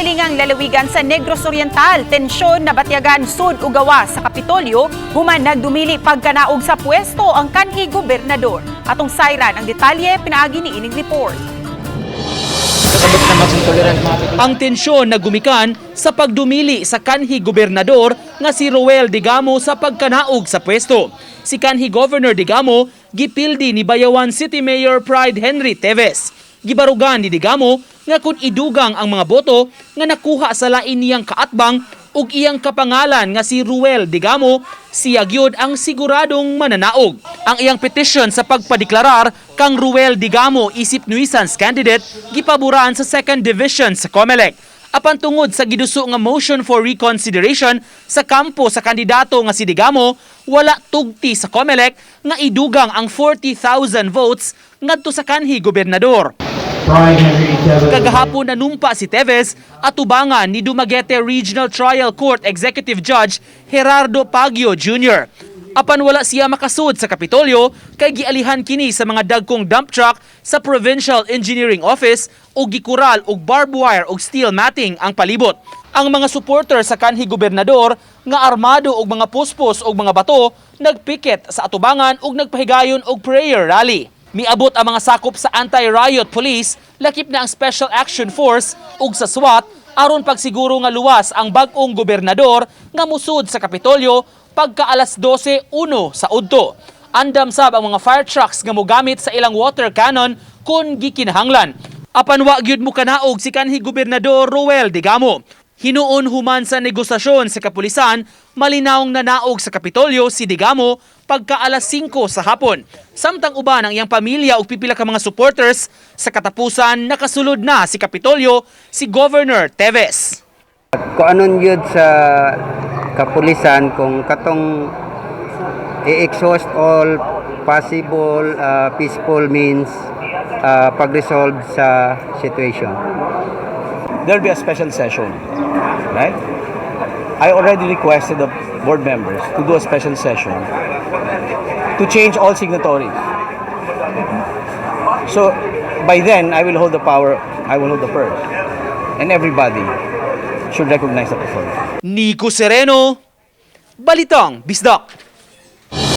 silingang lalawigan sa Negros Oriental, tensyon nabatyagan sud ug gawas sa Kapitolyo human nagdumili pagkanaog sa pwesto ang kanhi gobernador. Atong sayran ang detalye pinaagi ni ining report. Ang tensyon na gumikan sa pagdumili sa kanhi gobernador nga si Roel Degamo sa pagkanaog sa pwesto. Si kanhi Governor Degamo gipildi ni Bayawan City Mayor Pride Henry Teves. Gibarugan ni Degamo nga kung idugang ang mga boto nga nakuha sa lain niyang kaatbang ug iyang kapangalan nga si Ruel Degamo, siya gyud ang siguradong mananaog. Ang iyang petition sa pagpadeklarar kang Ruel Degamo isip nuisance candidate gipaboran sa second division sa COMELEC. Apan tungod sa giduso nga motion for reconsideration sa kampo sa kandidato nga si Degamo, wala tugti sa COMELEC nga idugang ang 40,000 votes ngadto sa kanhi gobernador. Brian Henry Teves. Kagahapon nanumpa si Teves atubangan ni Dumaguete Regional Trial Court Executive Judge Gerardo Pagio Jr. Apan wala siya makasud sa Kapitolyo kay gialihan kini sa mga dagkong dump truck sa Provincial Engineering Office ug gikural og barbed wire ug steel matting ang palibot. Ang mga supporter sa kanhi gobernador nga armado og mga puspos ug mga bato nagpiket sa atubangan ug nagpahigayon og prayer rally. Miabot ang mga sakop sa anti-riot police, lakip na ang Special Action Force ug sa SWAT aron pagsiguro nga luwas ang bag-ong gobernador nga musud sa Kapitolyo pagka alas 12:01 sa udto. Andam sab ang mga fire trucks nga mogamit sa ilang water cannon kung gikinahanglan. Apan wa gyud mokanaog si kanhi gobernador Roel Degamo. Hinuon human sa negosasyon sa kapulisan, malinawong nanaog sa Kapitolyo si Degamo pagka alas 5 sa hapon. Samtang uban ang iyang pamilya ug pipila ka mga supporters, sa katapusan nakasulod na si Kapitolyo si Governor Teves. Kung anon yun sa kapulisan, kung katong i-exhaust all possible peaceful means pag-resolve sa situation. There'll be a special session, right? I already requested the board members to do a special session to change all signatories. So by then, I will hold the power, I will hold the purse. And everybody should recognize that authority. Nico Sereno, Balitang Bisdak.